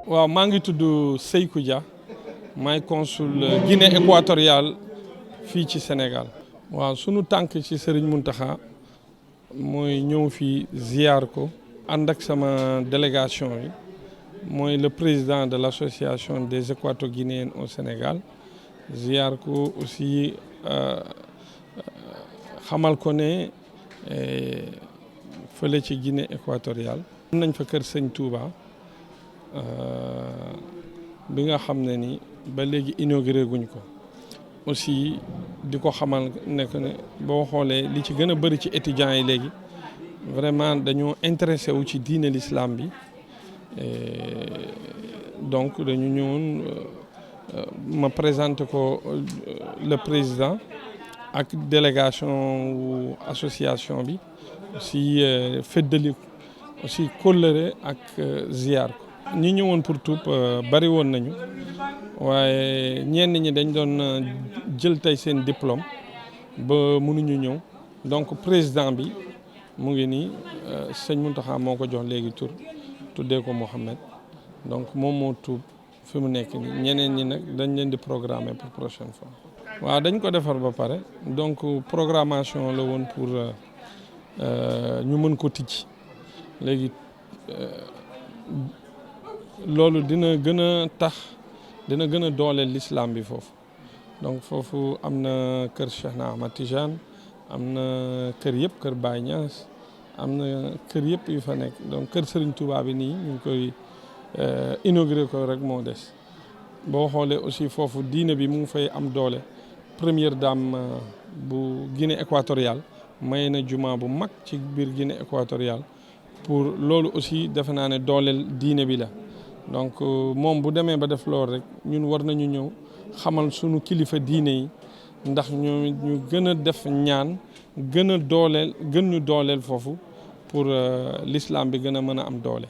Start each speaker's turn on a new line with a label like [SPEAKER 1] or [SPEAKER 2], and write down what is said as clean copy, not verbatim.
[SPEAKER 1] waaw maa ngi tudd Séykou Dia maay consul Guinée équatoriale fii ci Sénégal. waaw sunu tànk ci Serigne Mountakha mooy ñëw fii ziar ko ànd ak sama délégation yi mooy le président de l'association des Équato-Guinéens au Sénégal ziar ko aussi xamal ko ne fële ci Guinée équatoriale. am nañ fa kër Sëñ Touba. bi nga xam ne ni ba léegi inauguré guñ ko aussi di ko xamal ne que ne boo xoolee li ci gën a bëri ci étudiants yi léegi vraiment dañoo intéressé wu ci diine l'islam bi donc dañu ñëwoon ma présenté ko le président ak délégation wu association bi aussi feddali aussi kóllëre ak ziar ko. ñi ñëwoon pour tuub bari woon nañu waaye ñenn ñi dañ doon jël tey seen diplôme ba mënuñu ñëw donc président bi mu ngi nii sëñ Mountakha moo ko jox léegi tur tuddee ko Mohamed donc moom moo tuub fi mu nekk nii ñeneen ñi nag dañ leen di programmer pour prochaine fois. waaw dañ ko defar ba pare donc programmation la woon pour ñu mën ko tijji léegi. loolu dina gën a tax dina gën a dooleel l'islam bi foofu donc foofu am na kër Cheikh na Ahmad Tijane am na kër yëpp kër Baye Niass am na kër yëpp yu fa nekk donc kër Serigne Touba bi nii ñu ngi koy inauguré ko rek moo des boo xoolee aussi foofu diine bi mu ngi fay am doole première dame bu Guinée équatoriale may na juma bu mag ci biir Guinée équatoriale pour loolu aussi defe naa ne dooleel diine bi la. donc moom bu demee ba def loolu rek ñun war nañu ñëw xamal sunu kilifa diine yi ndax ñu gën a def ñaan gën a dooleel gën ñu dooleel foofu pour l'islam bi gën a mën a am doole.